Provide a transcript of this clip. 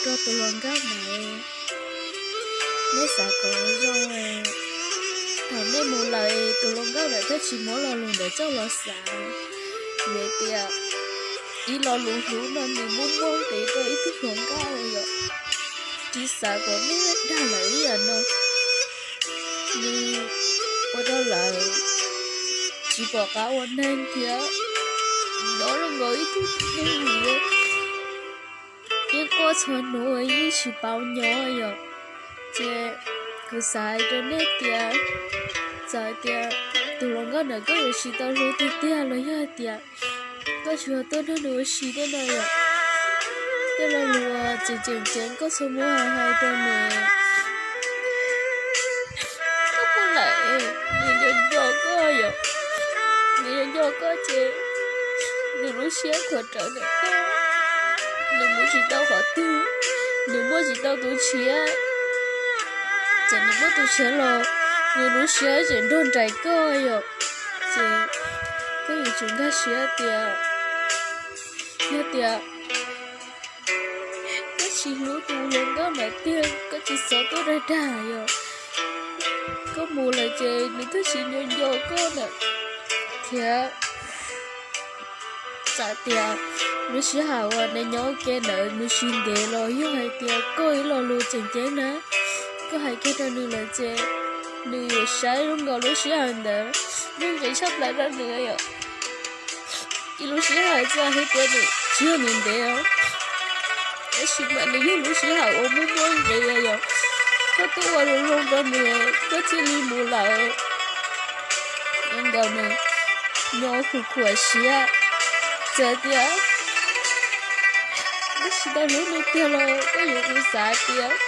rau tus hluas nkauj ntawd. Neb xav kom zoo, thaum neb mus lawm tus hluas nkauj ntawd thiaj tsis muab lo lus ntawd coj los xav. Vim tias ib lo lus hlub no nws muaj muaj nqis rau ib tug hluas nkauj yom. Tsis xav kom neb dag lawm ib yam no. Nws ua rau lawv tsis pom qab ua neeg thiab nyob zoo nkaus ib tug tib neeg li. Yeej quaj txhua hnub yeej tsis paub nyob yom. Ces kuv xav hais rau nej tias, txawm hais tias tus hluas nkauj ntawd koj yuav tsis tau hlub tiag tiag los yog hais tias koj tsis yog tuaj nrog nws ua si tej no yom, tej lo lus tseem tseem ceeb koj txhob muab hais hais rau nws. Koj muaj lawm, nws nco nco koj yom. Nws nco nco koj ces nws lub siab khuav rawv ntawm koj, nws mus tsis tau qhov twg, nws muaj tsis tau tus tshiab. Txawm nws muaj tus tshiab los nws lub siab tseem nrog nraim koj yom. Ces koj yuav tsum nkag siab tias yog tias koj tsis hlub tus hluas nkauj ntawd tiag koj tsis txhob tuaj dag dag yom. Koj mus lawm ces nws twb tsis nco nco koj ntawm thiab. Txawm tias lub sij hawm uas neb nyob ua ke ntawd nws tsis ntev los yog hais tias koj ib lo lus tseem ceeb na, koj hais kiag rau nws lawm ces nws yuav saib zoo nkaus lub sij hawm ntawd muaj nqis tshaj plaws rau nws yom. Ib lub sij hawm txawm hais tias nws tsis yog nws ntev os, tab sis mas nws yog lub sij hawm uas muaj muaj nqis yom. Koj twb ua zoo zoo rau nws koj thiaj li mus lawm. Nkaus nws nyob khuv khuav siab, txawm tias koj tsis tau hlub nws tiag los koj yuav ua xav tias